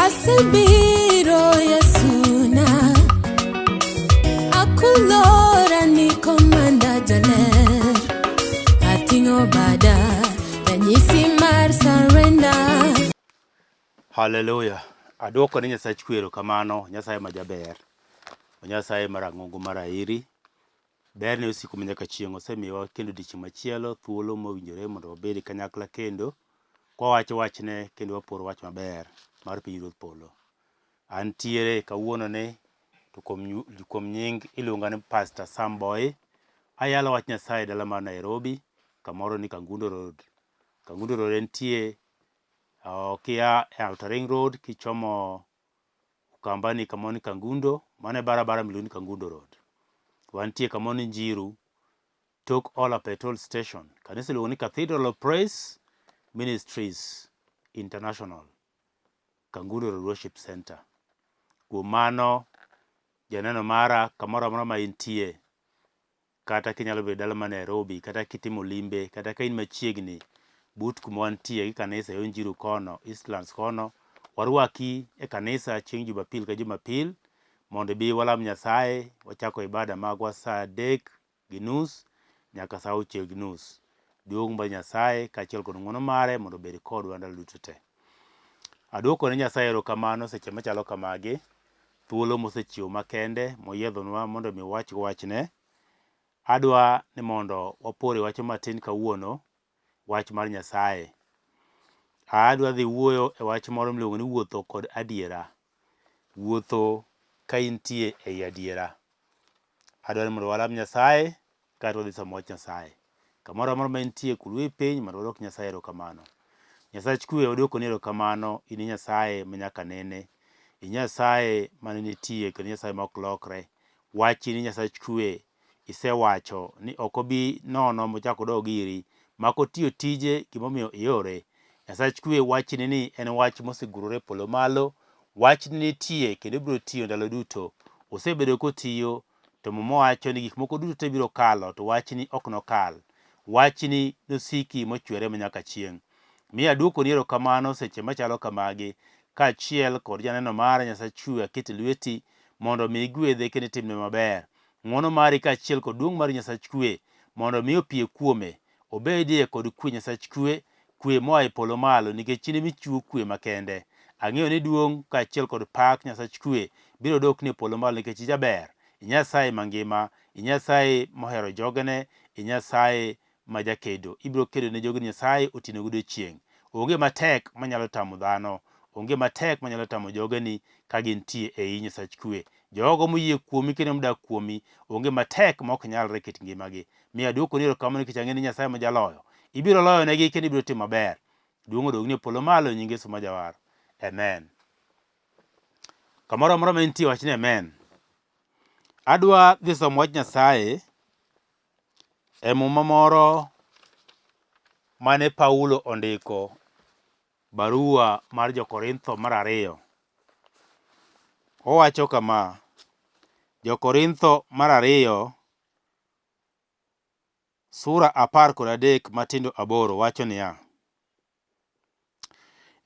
Asebiro Yesuna, akulora ni komanda jaler, ating'o bada ranyisi mar surrender. Haleluya. Adwoko ne Nyasach kwe erokamano, Nyasaye ma jaber, Nyasaye marang'ongo marairi. Berne osiko manyaka chieng' osemiyowa kendo odiechieng' machielo thuolo mowinjore mondo wabed kanyakla kendo kwawacho wachne kendo waporo wach maber mar pinyruodh polo. Antiere kawuononi to kuom nying iluonga ni Pastor Sam Boy. Ayalo wach Nyasaye e dala mar Nairobi kamoro ni Kangundo Road. Kangundo Road entie kia e Outer Ring Road kichomo Ukambani kamoro ni Kangundo, mano e barabara miluongo ni Kangundo Road. Wantie kamoro ni Njiru, tok Ola Petrol Station. Kanisa iluongo ni Cathedral of Praise Ministries International, Kangundo Road Worship Center. Kuom mano, janeno mara kamoro amora ma intie, kata kinyalo bedo dala ma Nairobi, kata kitimo limbe, kata ka in machiegni but kuma wantie gi kanisa yo Njiru kono, Eastlands kono, warwaki e kanisa chieng' Jumapil ka Jumapil mondo ibi walam Nyasaye. Wachako ibada magwa saa 3:30 nyaka saa 6:30. Duong' mar Nyasaye kaachiel kod ng'wono mare mondo obed kodwa ndalo duto te. Aduoko ne Nyasaye erokamano seche machalo kamagi, thuolo mosechiwo makende moyiedhonwa mondo mi wach wachne. Adwa ni mondo wapore wach matin kawuono, wach mar Nyasaye. Adwa dhi wuoyo e wach moro miluongo ni wuotho kod adiera. Wuotho ka intie ei adiera. Adwa ni mondo walam Nyasaye kaeto wadhi somo wach Nyasaye. Kamoro amora ma intie kul wiyi piny mondo wadwok Nyasaye erokamano. Nyasach kwe wadwokoni erokamano, in e Nyasaye ma nyaka nene, in Nyasaye mane nitie kendo Nyasaye ma ok lokre. Wachni Nyasach kwe isewacho ni ok obi nono mochak odog iri mak otiyo tije gimomiyo iore. Nyasach kwe wachni ni en wach mosegurore e polo malo, wachni nitie kendo obiro tiyo ndalo duto. Osebedo kotiyo to Muma wacho ni gik moko duto te biro kalo to wachni ok nokal. Wachni nosiki mochwere manyaka chieng'. Mi aduokoni erokamano seche machalo kamagi kaachiel kod janeno mara Nyasach kwe aketo e lweti mondo omi igwedhe kendo itimne maber. Ng'wono mari kaachiel kod duong' mar Nyasach kwe mondo omi opie kuome, obedie kod kwe Nyasach kwe, kwe moa e polo malo, nikech in ema ichiwo kwe makende. Ang'eyo ni duong' kaachiel kod pak Nyasach kwe biro dokni e polo malo nikech ijaber, i Nyasaye mangima, i Nyasaye mohero jogene, i Nyasaye ma jakedo. Ibiro kedo ne jogi Nyasaye otieno godiechieng'. Onge matek manyalo tamo dhano. Onge matek manyalo tamo jogeni ka gintie ei Nyasach kwe. Jogo moyie kuomi kendo modak kuomi, onge matek ma ok nyalre e kit ngimagi. Mi aduokoni erokamano nikech ang'eyo ni Nyasaye ma jaloyo. Ibiro loyonegi kendo ibiro timo maber. Duong' odogni e polo malo e nying Yesu ma Jawar. Amen. Kamoro amora ma intie wach ni amen. Adwa dhi somo wach Nyasaye E muma moro mane Paulo ondiko barua mar jo-Korintho mar ariyo, owacho kama, Jo-Korintho mar ariyo sura 13 matindo 8 wacho niya,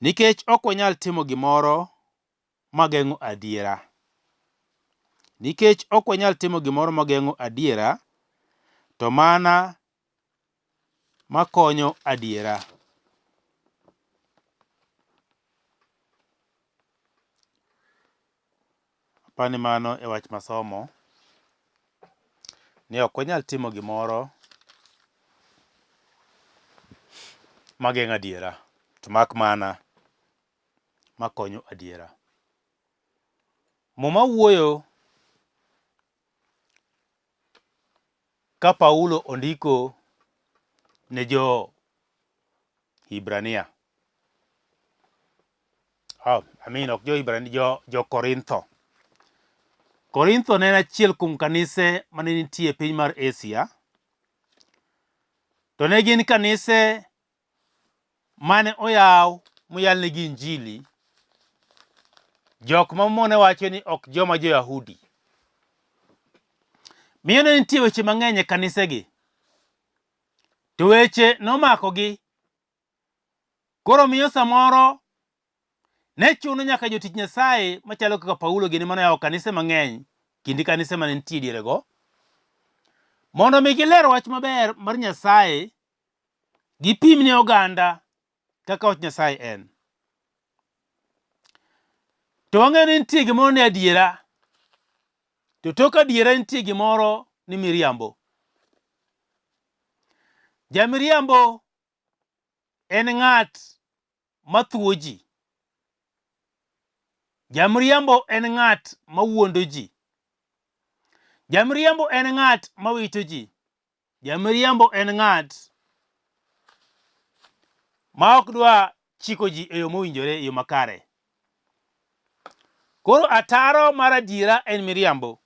Nikech ok wanyal timo gimoro mageng'o adiera. Nikech ok wanyal timo gimoro mageng'o adiera, to mana makonyo adiera. Aparo ni mano e wach masomo ni ok wanyal timo gimoro mageng'o adiera to mak mana makonyo adiera. Muma wuoyo ka Paulo ondiko ne jo Hibrania. Oh, I mean, ok jo Hibrania, jo Korintho. Korintho ne en achiel kuom kanise mane nitie e piny mar Asia. To ne gin kanise mane oyaw moyalnegi Injili, jok ma Muma wacho ni ok joma jo-Yahudi. Miyo ne nitie weche mang'eny e kanisegi, to weche nomakogi. Koro miyo samoro Ne chuno nyaka jotich Nyasaye machalo kaka Paulo gini mane oyawo kanise mang'eny kinde kanise mane nitie dierego mondo mi giler wach maber mar Nyasaye gipim ne oganda kaka wach Nyasaye en. To wang'eyo ni nitie gimoro ni adiera, to tok adiera nitie gimoro ni miriambo. Jamiriambo en ng'at mathuwo ji. Jamriambo en ng'at mawuondo ji. Jamriambo en ng'at mawito ji. Jamriambo en ng'at ma ok dwa chiko ji e yo mowinjore, e yo makare. Koro ataro mar adiera en miriambo.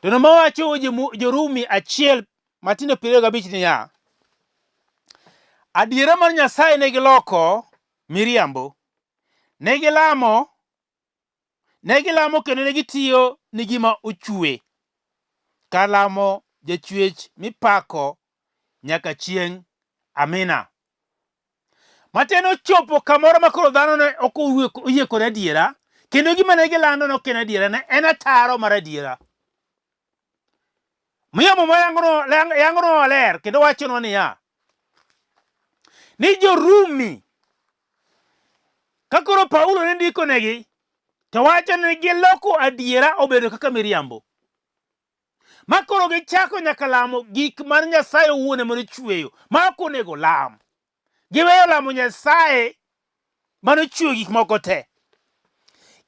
To noma wacho Jorumi achiel matindo 25 niya, adiera mar Nyasaye ne giloko miriambo, ne gilamo ne gilamo kendo ne gitiyo ni gima ochwe, kar lamo jachwech mipako nyaka chieng'. Amina. Matiende ochopo kamoro ma koro dhano ne ok oyie kod adiera, kendo gima ne gilando ne ok en adiera, ne en ataro mar adiera. Miyo Muma yangonwa maler kendo wachonwa niya, ni jo-Rumi ka koro Paulo ne ndikonegi to wacho ni giloko adiera obedo kaka miriambo. Ma koro gichako nyaka lamo gik mar Nyasaye owuon ema nochweyo ma ok onego lam. Giweyo lamo Nyasaye mane ochweyo gik moko te.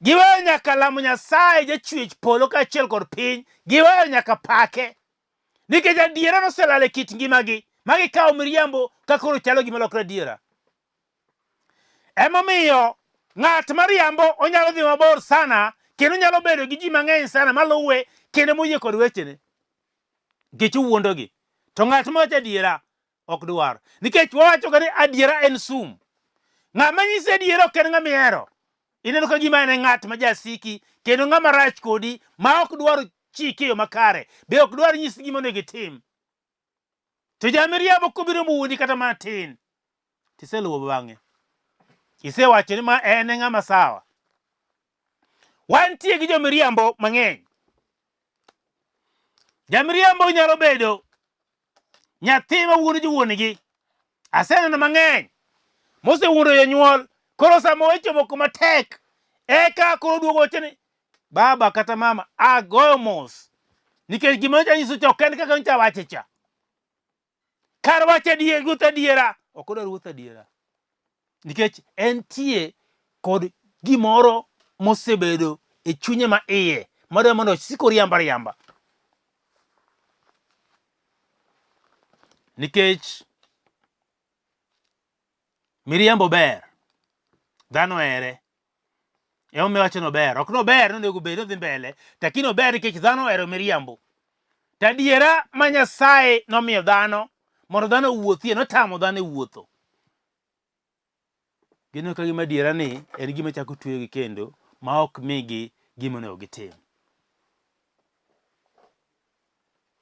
Giweyo nyaka lamo Nyasaye jachwech polo kaachiel kod piny. Giweyo nyaka pake. Nikech adiera noselal e kit ngimagi ma gikawo miriambo ka koro chalo gima lokre adiera. Emomiyo ng'at mariambo onyalo dhi mabor sana kendo onyalo bedo gi ji mang'eny sana maluwe kendo moyie kod wechene nikech owuondogi. To ng'at mawacho adiera ok dwar nikech wawacho ga ni adiera en sum. Ng'ama nyisi adiera ok en ng'ama ihero. Ineno ka gima en e ng'at ma jasiki kendo ng'ama rach kodi ma ok dwar chiki e yo makare be ok dwar nyisi gima onego itim. To jamiriambo kobiro mowuondi kata matin, tiseluwo bang'e. Isewacho ni ma en e ng'ama sawa. Wantie gi jomiriambo mang'eny. Jamiriambo nyalo bedo nyathi ma wuondo jowuon-gi. Aseneno mang'eny mosewuondo jonyuol. Koro sama weche moko matek, eka koro duogo wacho ni baba kata mama agoyo mos nikech gima nyocha anyiso cha ok en kaka nyocha awache cha. Kar wacho adier, wuoth adiera, ok odwar wuoth adiera. Nikech entie kod gimoro mosebedo e chunye ma iye madwa mondo osik oriamba riamba. Nikech miriambo ber, dhano ohere. Emomiyo awacho ni ober. Ok ni ober ni onego bed ni odhi mbele, lakini ober nikech dhano ohero miriambo. To adiera ma Nyasaye nomiyo dhano mondo dhano owuothie notamo dhano e wuotho. Gineno ka gima adiera ni en gima chako tweyogi kendo ma ok migi gima onego gitim.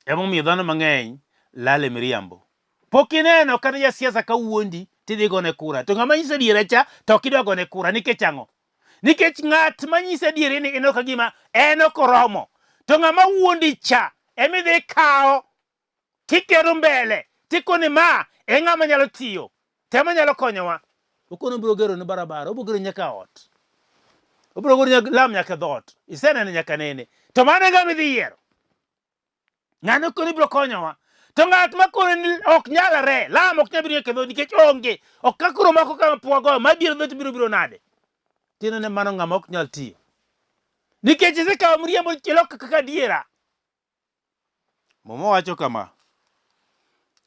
Emomiyo dhano mang'eny lal e miriambo. Pok ineno kata jasiasa ka wuondi tidhi gone kura. To ng'ama nyiso adiera cha to ok idwa gone kura nikech ang'o? Nikech ng'at ma nyiso adieri ni ineno ka gima en ok oromo. To ng'ama wuondi cha emidhi kawo tiketo mbele tikoni ma e ng'ama nyalo tiyo to ema nyalo konyowa. Okono obiro gero ni barabara, obiro gero nyaka ot. Obiro gero nyaka lam nyaka dhoot. Iseneno nyaka nene. To mano e ng'ama idhi yiero. Ng'ano koni biro konyowa. To ng'at ma koro ni ok nyalre, lam ok nyal biro nyaka dhoot nikech onge. Ok ka koro mako kama pok wagoyo, ma biro dhoot biro biro nade? Tineno ni mano ng'ama ok nyal tiyo. Nikech isekawo miriambo iloko kaka adiera. Muma wacho kama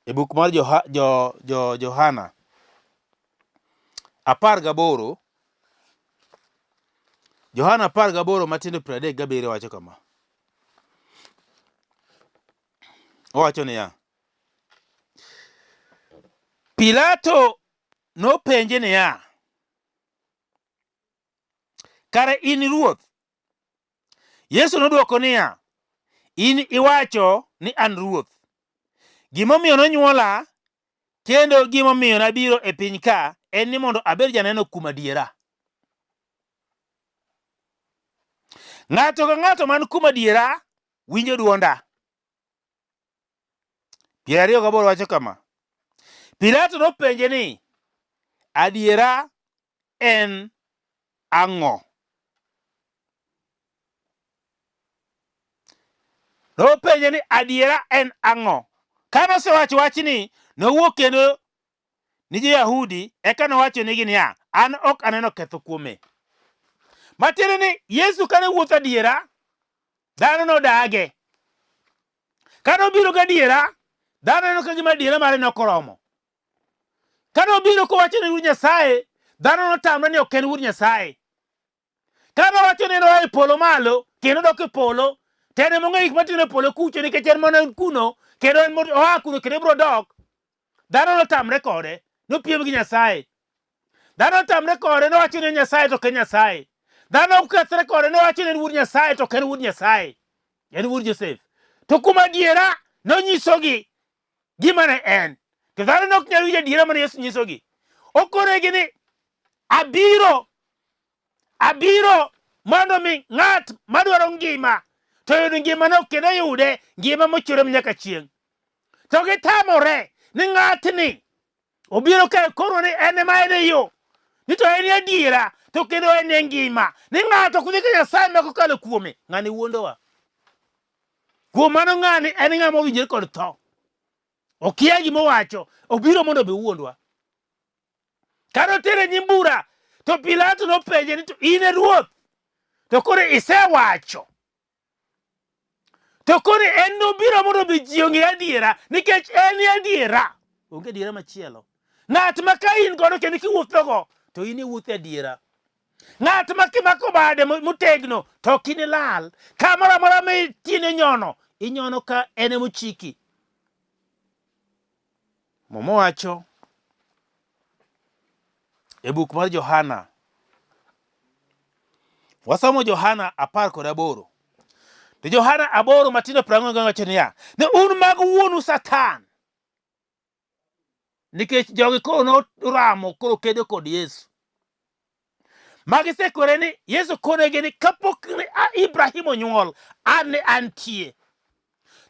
e buk mar Johana 18 Johana 18 matindo 37 wacho kama. Owacho niya, Pilato nopenje niya, Kare in ruoth? Yesu nodwoko niya, In iwacho ni an ruoth. Gimomiyo nonyuola kendo gimomiyo nabiro e piny ka en ni mondo abed janeno kuom adiera. Ng'ato ka ng'ato man kuom adiera winjo dwonda. 28 wacho kama. Pilato nopenje ni, adiera en ang'o? Nopenje ni adiera en ang'o? Ka nosewacho wachni, nowuok kendo ni jo-Yahudi, eka nowachonigi niya, An ok aneno ketho kuome. Matiende ni Yesu kane wuotho adiera, dhano nodage. Kane obiro gadiera, dhano neno ka gima adiera mare ne ok oromo. Kane obiro kowacho ni wuod Nyasaye, dhano notamre ni ok en wuod Nyasaye. Kane owacho ni en oa e polo malo kendo odok e polo, to en ema ong'eyo gik matimore e polo kucho nikech en mana en kuno kendo en oa kuno kendo obiro dok. Dhano notamre kode, nopiem gi Nyasaye. Dhano notamre kode, nowacho ni en Nyasaye to ok en Nyasaye. Dhano okethre kode, nowacho ni en wuod Nyasaye to ok en wuod Nyasaye. En wuod Josef. To kuom adiera nonyisogi gima ne en. To dhano ne ok nyal winjo adiera mane Yesu nyisogi. Okonegi ni abiro abiro mondo mi ng'at madwaro ngima to oyud ngimano kendo oyude ngima mochwere nyaka chieng'. To gitamore ni ng'atni obiro kae koro ni en ema en e yo ni to en e adiera to kendo en e ngima ni ng'ato ok dhi ka Nyasaye mak okalo kuome ng'ani wuondowa. Kuom mano ng'ani en ng'ama owinjore kod tho. Okia gima owacho, obiro mondo obi owuondwa. Kane otere e nyim bura, to Pilato nopenje ni to in e ruoth? To koro isewacho. To koro en nobiro mondo obi ji ong'e adiera, nikech en e adiera. Onge adiera machielo. Ng'at ma ka in godo kendo kiwuothogo, to in iwuotho e adiera. Ng'at ma kimako bade motegno to ok inilal. Kamoro amora ma itiende nyono, inyono ka en emochiki. Muma wacho e buk mar Johana, wasomo Johana 18. To Johana 8 matindo 44 wacho niya, ne un mag wuonu Satan. Nikech jogi koro noramo koro kedo kod Yesu. Ma gisekwere ni Yesu konegi ni kapok ne Ibrahim onyuol, an ne antie.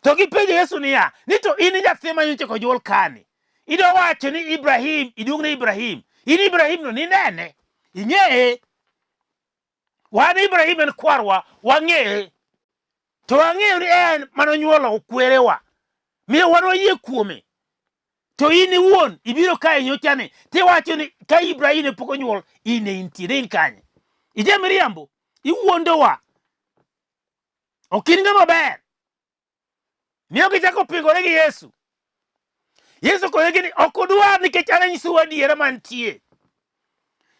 To gipenjo Yesu niya, ni to in nyathi ma nyocha onyuol kani? Idwa wacho ni Ibrahim, iduong' ne Ibrahim. In Ibrahim no ninene, ing'eye. Wan Ibrahim en kwarwa, wang'eye. To wang'eyo ni en manonyuolo kwerewa. Miyo wan wayie kuome. To in iwuon ibiro kae nyocha ni tiwacho ni ka Ibrahim ne pok onyuol in ne intie, ne in kanye? Ija miriambo, iwuondowa. Ok in ng'ama ber. Miyo gichako pingore gi Yesu. Yesu konyogi ni ok udwar nikech an anyisou adiera mantie.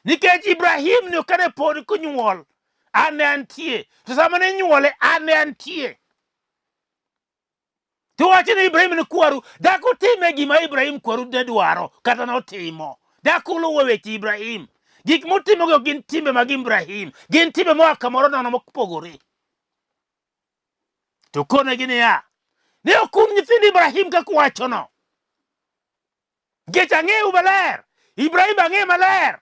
Nikech Ibrahim ne kane pod konyuol, an ne antie. To sama ne nyuole, an ne antie. To wacho ni Ibrahim ne kwaru, dak utime gima Ibrahim kwaru ne dwaro, kata notimo. Dak uluwo weche Ibrahim. Gik mutimogo gin timbe mag Ibrahim, gin timbe moa kamoro nono mopogore. To konegi niya, ne ok un nyithind Ibrahim kaka uwachono. Nikech ang'eyo maler, Ibrahim ang'eyo maler.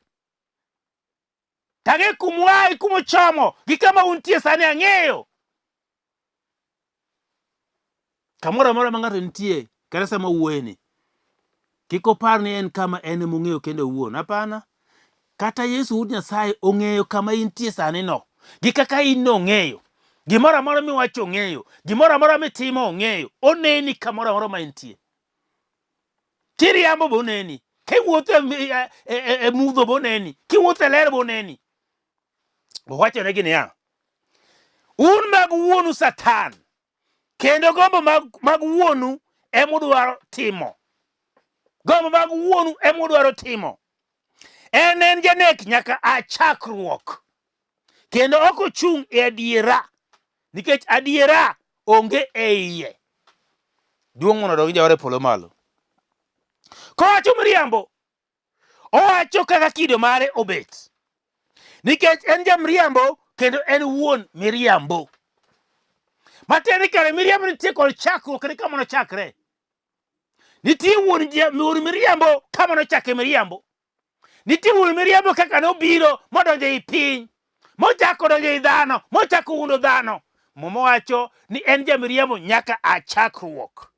To ang'eyo kuma uaye, kuma uchomo, gi kama untie sani ang'eyo. Kamoro amora ma ng'ato nitie, kata sama owuoyeni, kik opar ni en kama en ema ong'eyo kende owuon. Hapana. Kata Yesu wuod Nyasaye ong'eyo kama intie sani no, gi kaka in no ong'eyo. Gimoro amora miwacho ong'eyo, gimoro amora mitimo ong'eyo, oneni kamoro amora ma intie. Kiriambo be oneni, kiwuotho e, e, e, e, e mudho be oneni, kiwuotho e ler be oneni. Owachonegi niya, un mag wuonu Satan, kendo gombo mag, mag wuonu emudwaro timo. Gombo mag wuonu emudwaro timo. En en janek nyaka a chakruok, kendo ok ochung' e adiera, nikech adiera onge e iye. Duong' mondo odog jawar e polo malo. Kowacho miriambo, owacho kaka kido mare obet, nikech en jamriambo kendo en wuon miriambo. Matiende ni kare miriambo nitie kod chakruok ni kama nochakre. Nitie wuon wuon miriambo kama nochake miriambo. Nitie wuon miriambo kaka nobiro modonjo ei piny. Mochako donjo ei dhano, mochako wuondo dhano. Muma wacho ni en jamiriambo nyaka a chakruok.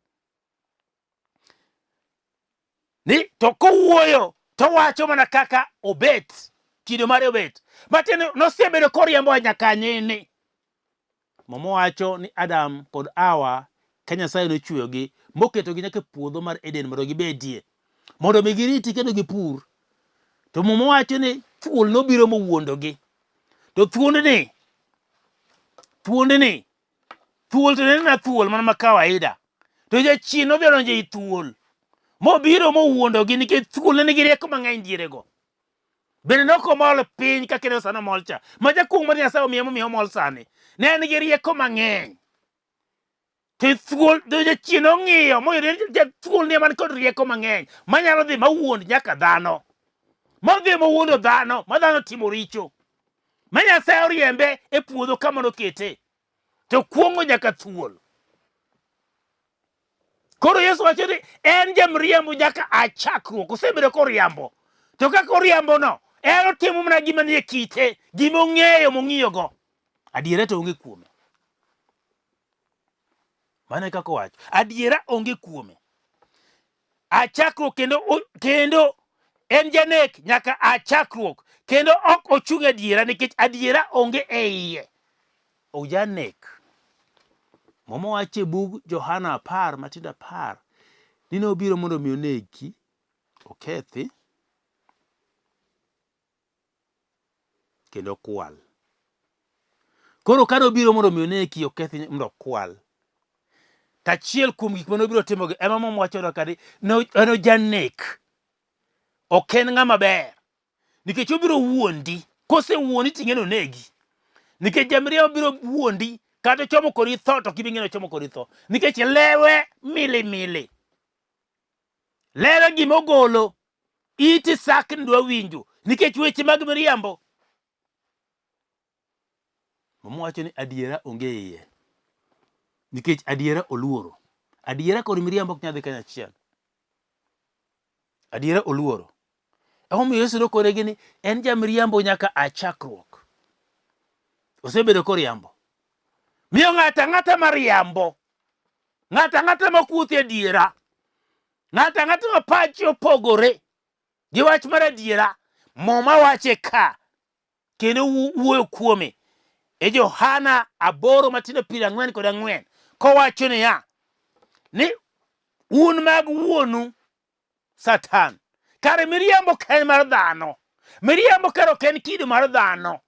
Ni to kowuoyo to wacho mana kaka obet, kido mare obet. Matiende nosebedo koriambo nyaka nene. Muma wacho ni Adam kod Hawa ka Nyasaye nochweyogi moketogi nyaka e puodho mar Eden mondo gibedie, mondo mi giriti kendo gipur. To Muma wacho ni thuol nobiro mowuondogi. To thuondni, thuondni, thuol to neno na thuol mana ma kawaida. To jachien nodhi odonjo ei thuol mobiro mowuondogi nikech thuol ne nigi rieko mang'eny dierego. Bende ne ok omol piny kaka ne sani omol cha. Ma jakuong' mar Nyasaye omiye momiyo omol sani. Ne en gi rieko mang'eny. To thuol, to jachien ong'iyo moyudo ni jathuol ni man kod rieko mang'eny manyalo dhi mawuond nyaka dhano. Modhi mowuondo dhano, ma dhano timo richo. Ma Nyasaye oriembe e puodho kama nokete. To kuong'o nyaka thuol. Koro Yesu wacho ni en jamriambo nyaka a chakruok, osebedo koriambo. To kaka oriambono, en otimo mana gima nie kite, gima ong'eyo mong'iyogo. Adiera to onge kuome. Mano e kaka owacho. Adiera onge kuome. A chakruok kendo, kendo en janek nyaka a chakruok kendo ok ochung' adiera nikech adiera onge e iye. Ojanek. Muma wacho e bug Johana apar matindo apar ni nobiro mondo mi onegi, okethi kendo okwal. Koro ka nobiro mondo mi oneki, okethi mondo okwal. To achiel kuom gik mane obiro timogi ema Muma wacho ka ni en ojanek. Ok en ng'ama ber. Nikech obiro wuondi, kosewuondi to ing'e ni onegi. Nikech jamiriambo biro wuondi kata ochomo kodi tho to ok ibi ng'eyo ni ochomo kodi tho. Nikech lewe mili mili. Lewe gima ogolo, iti sakni dwa winjo nikech weche mag miriambo. Muma wacho ni adiera onge e iye nikech adiera oluoro. Adiera kod miriambo ok nyal dhi kanyachiel. Adiera oluoro. Emomiyo Yesu nokonegi ni en jamiriambo nyaka a chakruok. Osebedo koriambo. Miyo ng'ato ang'ata mariambo, ng'ato ang'ata makuotho e adiera, ng'ato ang'ata ma pache opogore gi wach mar adiera, Muma wache ka kendo wuoyo kuome e Johana aboro matindo 44 kowacho niya ni un mag wuonu Satan. Kare miriambo ok en mar dhano. Miriambo kare ok en kido mar dhano.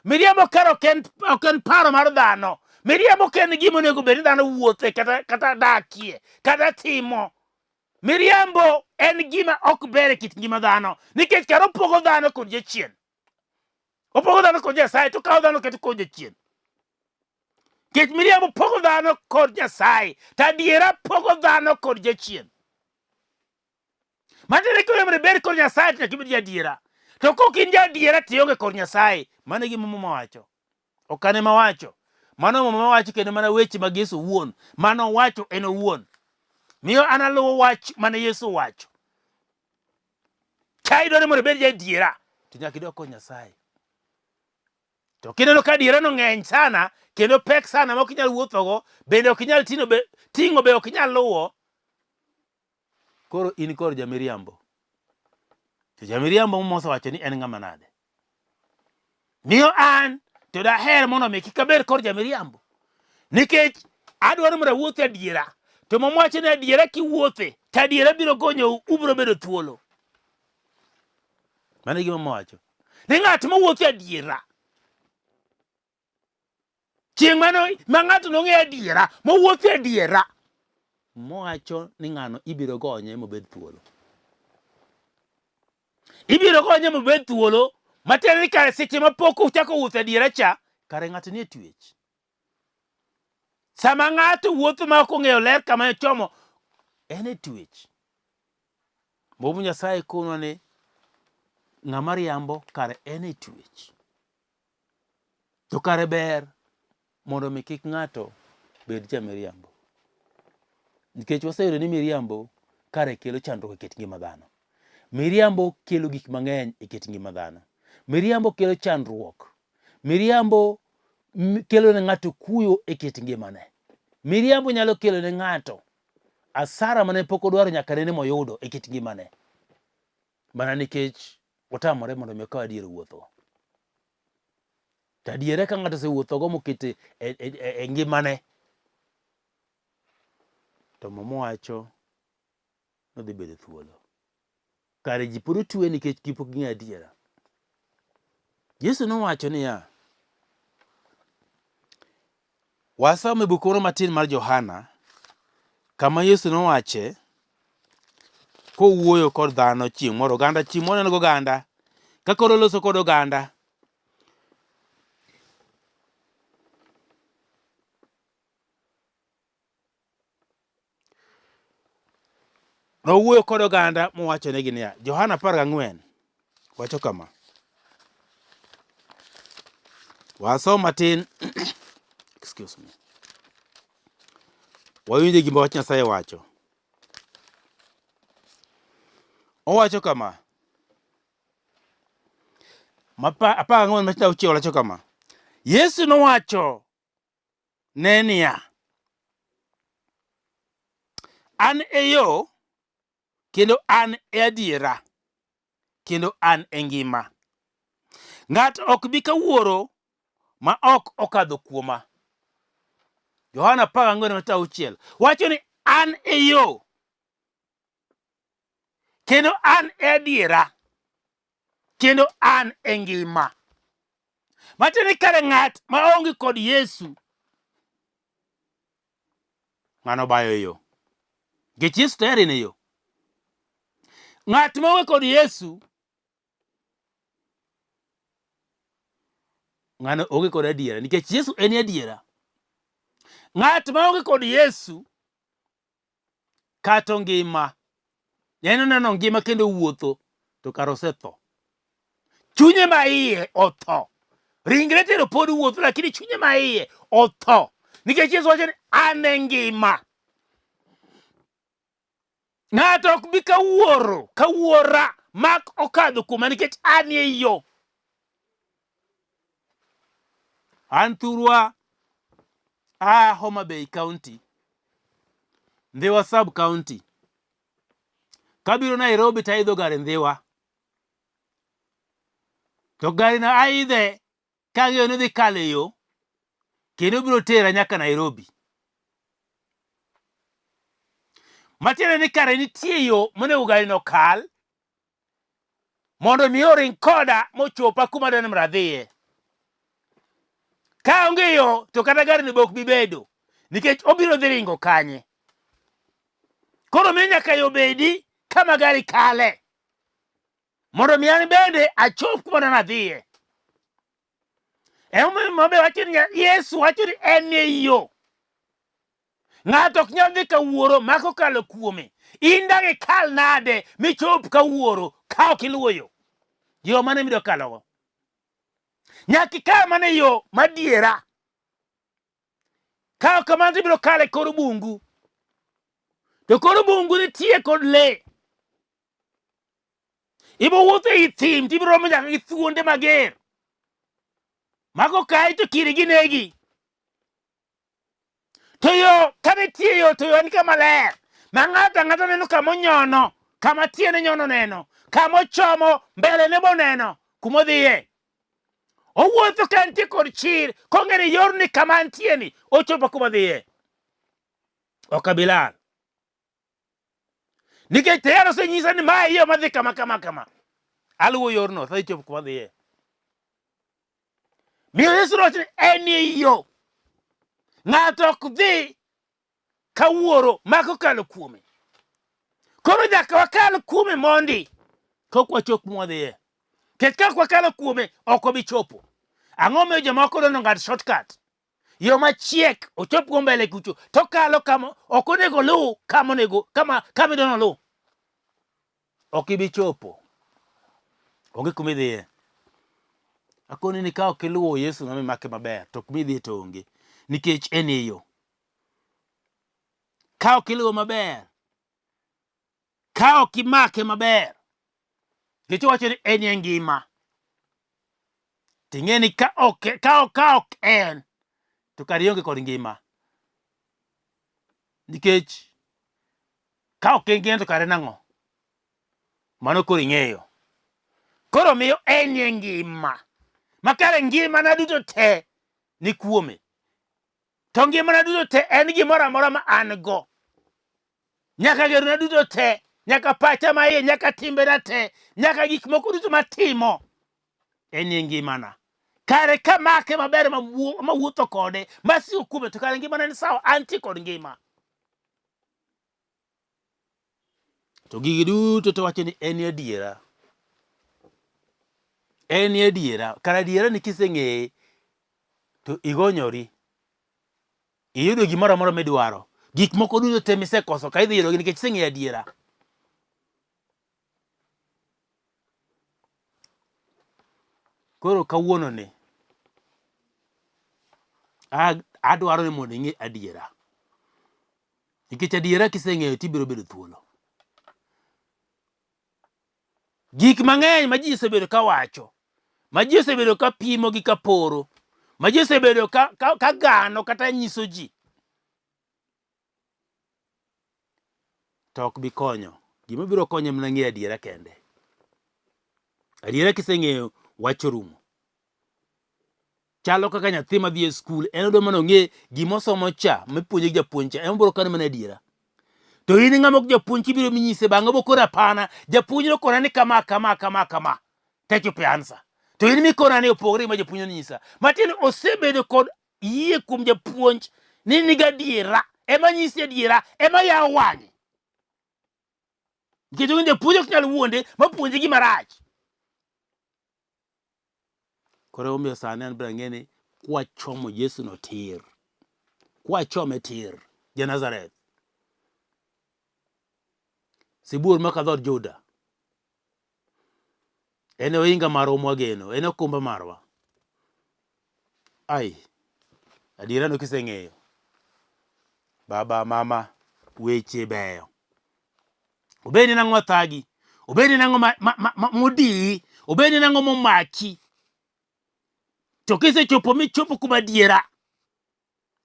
Miriambo kare ok en, ok en paro mar dhano. Miriambo ok en gima onego bed ni dhano wuothe kata, kata dakie kata timo. Miriambo en gima ok ber e kit ngima dhano nikech kare opogo dhano kod jachien. Opogo dhano kod Nyasaye to okawo dhano keto kod jachien. Nikech miriambo pogo dhano kod Nyasaye to adiera pogo dhano kod jachien. Matiende ni mondo ibed kod Nyasaye to nyaka ibed jaadiera. To kok in jaadiera to ionge kod Nyasaye. Mano e gima Muma wacho. Ok an ema wacho. Mano Muma wacho kendo mana weche mag Yesu owuon. Mano owacho en owuon. Miyo an aluwo wach mane Yesu owacho. Ka idwaro mondo ibed jaadiera to nyaka idog kod Nyasaye. To kineno ka adierano ng'eny sana kendo pek sana ma ok inyal wuothogo, bende ok inyal tino be, ting'o be ok inyal luwo, koro in kod jamiriambo. To jamiriambo Muma osewacho ni en ng'ama nade? Miyo an to daher mondo mi kik abed kod jamiriambo. Nikech adwaro mondo awuoth e adiera. To Muma wacho ni adiera kiwuothe, to adiera biro gonyou, ubiro bedo thuolo. Mano e gima Muma wacho. Ni ng'at mowuotho e adiera Chieng' mano ma ng'ato nong'e adiera, mowuotho e adiera, mowacho ni ng'ano ibiro gonye mobed thuolo. Ibiro gonye mobed thuolo, matiende ni kare seche ma pok ochako wuotho e adiera cha, kare ng'ato nie twech. Sama ng'ato wuotho ma ok ong'eyo ler kama ochomo, en e twech. Muma Nyasaye konwa ni ng'ama riambo kare en e twech. To kare ber mondo mi kik ng'ato bed jamiriambo. Nikech waseyudo ni miriambo kare kelo chandruok e kit ngima dhano. Miriambo kelo gik mang'eny e kit ngima dhano. Miriambo kelo chandruok. Miriambo kelo ne ng'ato kuyo e kit ngimane. Miriambo nyalo kelo ne ng'ato asara mane pok odwaro nyaka nene moyudo e kit ngimane. Mana nikech otamore mondo mi okaw adier owuothgo. To adiera ka ng'ato osewuothogo mokete e ngimane, to Muma wacho nodhi bedo thuolo. Kare ji pod otwe nikech gipok ging'eyo adiera. Yesu nowacho niya, wasomo e buk moro matin mar Johana, kama Yesu nowache kowuoyo kod dhano chieng' moro oganda chieng' moro en goganda ka koro oloso kod oganda Nowuoyo kod oganda mowachonegi niya, Johana 14 wacho kama. Wasom matin. Excuse me. Wawinje gima wach Nyasaye wacho. Owacho kama. Mapa 14 machna auchiel wacho kama. Yesu nowacho ne niya, An e yo, kendo an e adiera, kendo an e ngima. Ng'ato ok bi ka Wuoro ma ok okadho kuoma. Johana 14:6 wacho ni an e yo, kendo an e adiera, kendo an e ngima. Matiende ni kare ng'at ma onge kod Yesu, ng'ano bayo e yo. Nikech Yesu tayari ne yo. Ng'at ma onge kod Yesu, ng'ano onge kod adiera. Nikech Yesu en adiera. Ng'at ma onge kod Yesu, kata ongima en oneno ngima kendo owuotho to kare osetho chunye ma iye otho ringre tero pod wuotho lakini chunye ma iye otho nikech Yesu wacho ni an e ngima ng'ato ok bi ka wuoro ka wuora mak okadho kuoma nikech an e yo an thurwa a Homa Bay County Ndhiwa sub county. Kabiro Nairobi to aidho gari Ndhiwa. To gari no aidhe kang'eyo ni odhi kalo e yo kendo obiro tera nyaka Nairobi. Matiende ni kare nitie yo monego gari no kal mondo mi oring koda mochopa kuma adwa ni mondo adhiye. Ka onge yo to kata gari ni be ok bi bedo nikech obiro dhi ringo kanye. Koro miyo nyaka yo bedi kama gari kale mondo mi an bende achop kuma adwa ni adhiye. Emomiyo Muma be wacho ni Yesu wacho ni en e yo. Ng'ato ok nyal dhi ka wuoro mak okalo kuome. In dang' ikal nade michop ka wuoro ka ok iluwo yo? Yo mane midwa kalogo? Nyaka ikal mana e yo madiera. Ka ok kamano to ibiro kalo e kor bungu. To kor bungu nitie kod lee. Ibo wuotho ei thim to ibiro romo nyaka gi thuonde mager. Mago kae to kiri ginegi. To yo ka nitie yo to yo en kama ler ma ng'ato ang'ata neno kama onyono, kama tiende nyono neno, kama ochomo mbele ne boneno kuma odhiye. Owuotho ka entie kod chir kong'e ni yorni kama antie ni ochopo kuma odhiye. Ok abi lal. Nikech tayari osenyisa ni mae yo madhi kama kama kama. Aluwo yorno, adhi chopo kuma adhiye. Miyo Yesu nowacho ni en e yo. Ng'ato ok dhi ka wuoro mak okalo kuome. Koro nyaka wakal kuome mondi kok wachop kuma wadhiye. Nikech ka ok wakalo kuome ok wabi chopo. Ang'o miyo jomoko dwaro ng'ad shortcut? Yo machiek ochop go mbele kucho to kalo kama ok onego oluw kama onego kama kama idwa noluw. Ok ibi chopo. Onge kuma idhiye. Akoni ni ka ok iluwo Yesu no mimake maber to kuma idhiye to onge. Nikech en e yo. Ka ok iluwo maber, ka ok imake maber, nikech owacho ni en e ngima. Ting'e ni ka ok ka ok ka ok en to kare ionge kod ngima. Nikech ka ok en ngima to kare nang'o? Mano koro ing'eyo. Koro miyo enie ngima. Ma kare ngimana duto te ni kuome. To ngimana duto te en gimoro amora ma an go. Nyaka gerona duto te, nyaka pacha ma iye, nyaka timbena te, nyaka gik moko duto matimo enie ngimana. Kare kamake maber mawuotho kode, masiko kuome to kare ngimana ni sawa, antie kod ngima. To gigi duto to wacho ni en adiera. En adiera. Kar adiera ni kiseng'eye to igonyori. Iyudo gimoro amora midwaro. Gik moko duto te misekoso ka idhi yudogi nikech iseng'eyo adiera. Koro kawuono ni adwaro ni mondo ing'e adiera. Nikech adiera kiseng'eyo tibiro bedo thuolo. Gik mang'eny ma ji osebedo ka wacho, ma ji osebedo ka pimo gi ka poro, ma ji osebedo ka gano kata nyiso ji, to ok bi konyo. Gima biro konyo en mana ng'eyo adiera kende. Adiera kiseng'eyo, wach orumo. Chalo kaka nyathi madhi e skul, en odwa mana ong'e gima osomo cha mipuonje gi japuonj cha, en obiro kane mana adiera. To in ng'ama ok japuonj kibiro minyise bang'e obiro koro hapana, japuonj nokona ni kama kama kama kama, tachopo e answer. To in mikona ni opogore gi ma japuonj nonyisa. Matiende osebedo kod yie kuom japuonj ni nigi adiera, ema nyisi adiera, ema yawo wang'e. Nikech ong'e ni japuonj ok nyal wuonde mapuonje gima rach. Koro emomiyo sani an bende ang'e ni kwachomo Yesu no tir, kwachome tir, ja Nazareth, sibuor maka dhood Juda, en e ohinga marwa mwageno, en e okumba marwa. Ai, adiera no kiseng'eyo, baba, mama, weche beyo. Obed ni nang'o mathagi, obed ni nang'o modiyi, obed ni nang'o momaki, to kisechopo michopo kuma adiera,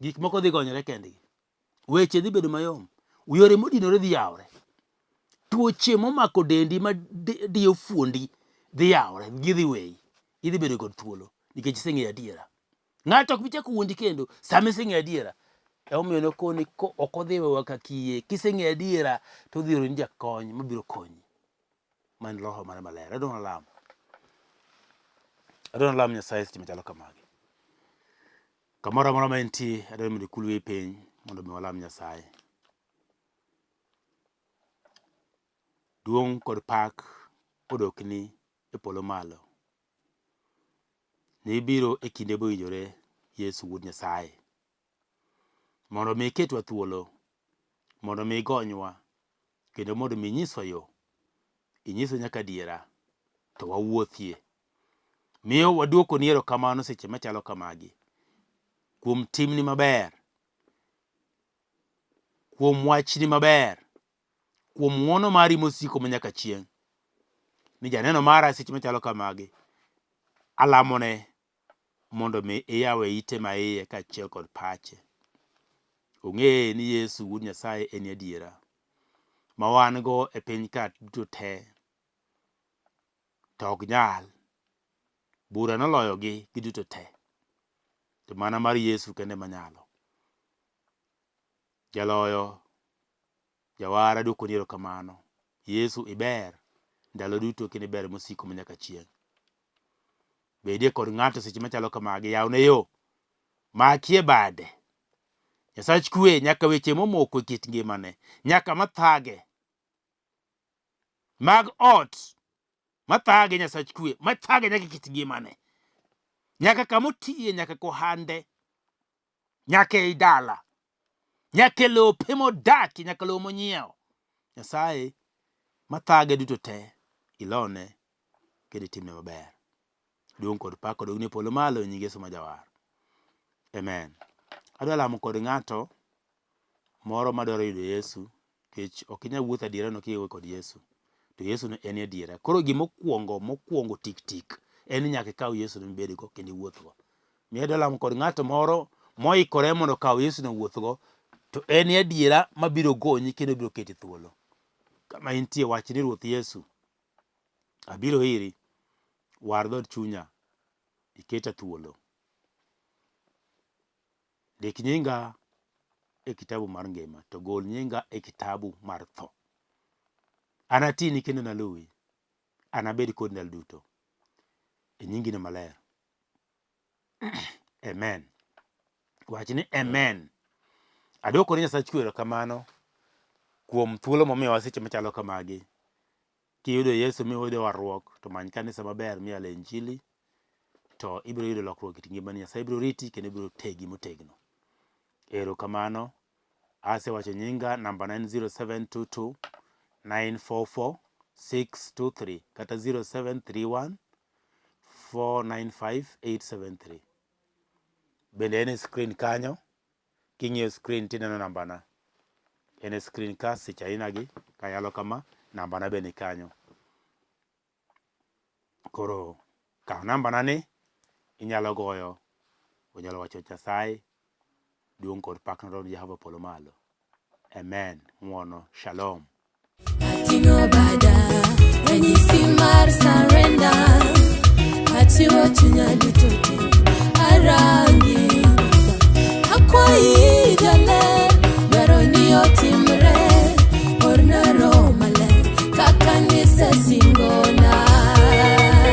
gik moko dhi gonyore kendgi. Weche dhi bedo mayom, yore modinore dhi yawore, tuoche momako dendi ma diyo fuondi dhi yawore, gidhi weyi, idhi bedo kod thuolo nikech iseng'eyo adiera. Ng'ato ok bi chako wuondi kendo sama iseng'eyo adiera. Emomiyo nokoni ko ok odhi wewa ka kiye. Kiseng'eyo adiera to odhi oroni jakony mabiro konyi. Ma en Roho mare maler. Adwa lamo. Adwa lam Nyasaye seche machalo kamagi. Kamoro amora ma entie, adwa mondo ikul wiyi piny mondo mi walam Nyasaye. Duong' kod pak odokni e polo malo. Nibiro e kinde mowinjore Yesu Wuod Nyasaye mondo mi iketwa thuolo, mondo mi igonywa, kendo mondo mi inyiswa yo, inyiswa nyaka adiera, to wawuothie. Miyo waduokoni erokamano seche machalo kamagi kuom timni maber, kuom wachni maber, kuom ng'wono mari mosiko manyaka chieng'. Ni janeno mara seche machalo kamagi, alamone mondo mi iyawe ite ma iye kaachiel kod pache. Ong'e ni Yesu Wuod Nyasaye en adiera ma wan go e piny ka duto te to ok nyal. Bura noloyogi giduto te, to mana mar Yesu kende ema nyalo. Jaloyo Jawar aduokoni erokamano. Yesu iber ndalo duto kendo iber mosiko manyaka chieng'. Bedie kod ng'ato seche machalo kamagi, yawne yo, makie bade. Nyasach kwe nyaka weche momoko e kit ngimane, nyaka mathage mag ot mathage Nyasach kwe, mathage nyaka e kit ngimane, nyaka kama otiye, nyaka kohande, nyaka ei dala, nyaka e lope modakie, nyaka lowo monyiewo. Nyasaye mathage duto te, ilone kendo itimne maber. Duong' kod pak odogni e polo malo e nying Yesu ma Jawar. Amen. Adwa lamo kod ng'ato moro madwaro yudo Yesu nikech ok inyal wuotho adiera no kionge kod Yesu. To Yesu no en adiera. Koro gima okwongo mokwongo tik tik en ni nyaka ikaw Yesu no mibedgo kendo iwuothgo. Miyo lamo kod ng'ato moro moikore mondo okaw Yesu no owuothgo, to en e adiera mabiro gonyi kendo biro keti thuolo. Kama intie wach ni Ruoth Yesu, abiro iri, war dhood chunya, iketa thuolo. Ndik nyinga e kitabu mar ngima to gol nyinga e kitabu mar tho. Anatini kendo naluwi, anabed kodi ndalo duto. E nyingino maler. Amen. Wach ni amen. Adwoko ni Nyasach kwe erokamano kuom thuolo momiyowa seche machalo kamagi. Kiyudo Yesu miyudo warruok to many kanisa maber miyale injili to ibiro yudo lokruok e kit ngimani. Nyasaye biro riti kendo biro tegi motegno. Erokamano. Asewacho nyinga namba na en 0722 944 623 kata 0731 495 873. Bende en e screen kanyo. King'iyo screen tineno nambana. En e screen ka seche aina gi kayalo kama nambana be ni kanyo. Koro kaw nambana ni inyalo goyo, onyalo wacho Nyasaye duong' kod pak norom Jehova polo malo. Amen. Ng'uono. Shalom. Ating'o bada, ranyisi mar surrender. Achiwo chunya duto te, arangi.